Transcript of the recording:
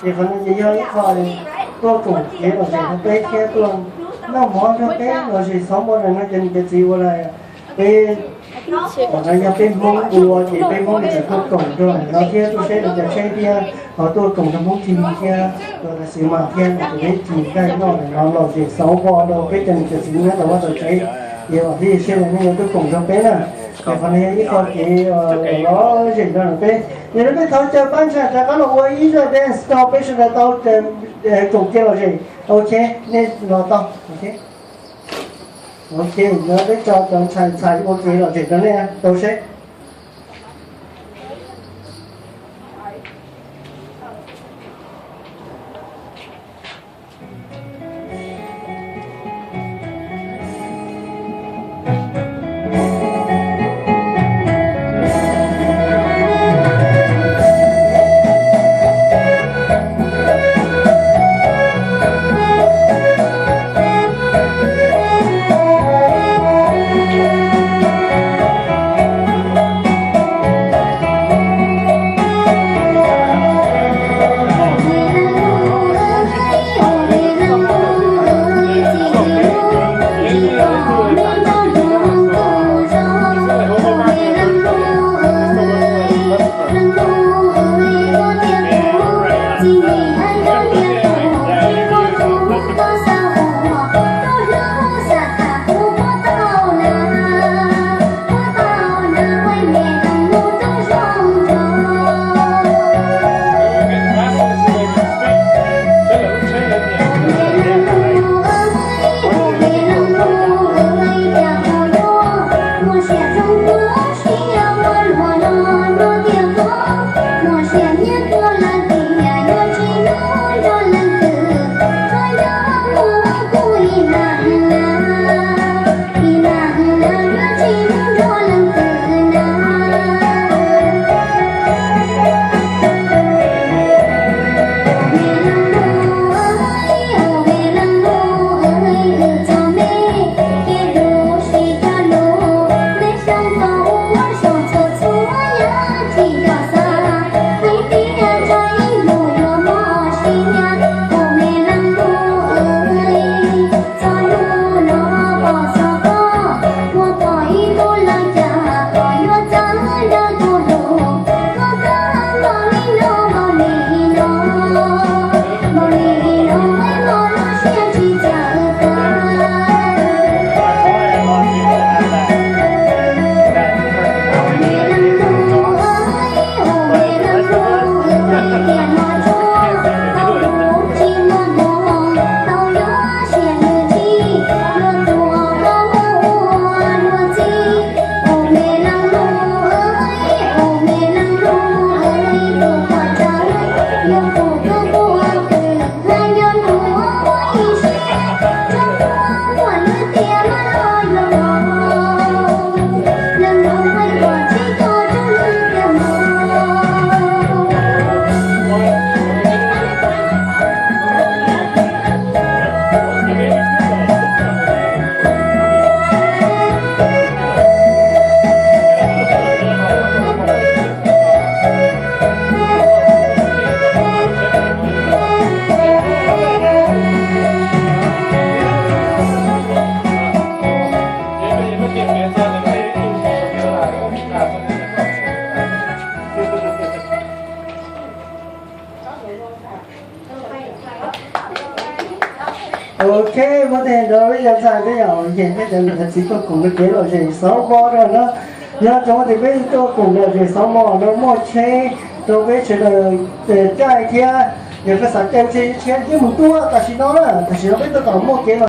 Ces qhov no ces yog ib qho tuaj koom kev lom zem rau peb thiab tuaj noj mov nrog peb lom zem xauv npo no, cov niam cov txiv ua li peb, qhov no yog peb Hmoob ua ces peb Hmoob tseem tuaj koom rau no thiab tuaj saib rau cov tsheb thiab ho tuaj koom rau Hmoob Tig thiab rau Xi Mas thiab rau peb Tig Nkaij noj no lom zem xauv npo rau peb cov niam cov txiv nyob rau vaj rau tsev. Ces vam thiab cia siab tias nej yuav tuaj koom rau peb na. Ces qhov no yog ib qho kev lom zem rau peb. Yog li peb thov caw pab ntshai rov qab los ua ib zaj dance rau peb sawv daws tau koom kev lom zem. Ok, nej los tau. Ok, no peb tso cov ntshai ntshai ua kev lom zem rau nej tau seb. Ok, muab tej nrog peb cov ntxhais peb yog yeej peb cov niam cov txiv tuaj koom rau kev lom zem xauv npo rau no. Yog tsoom tias peb tuaj koom lom zem xauv npo no muaj tsheb rau peb sawv daws caij thiab, yog koj xav caij tsheb tshiab mus tuaj tam sim no na, tam sim no peb tuaj kom muaj kev lom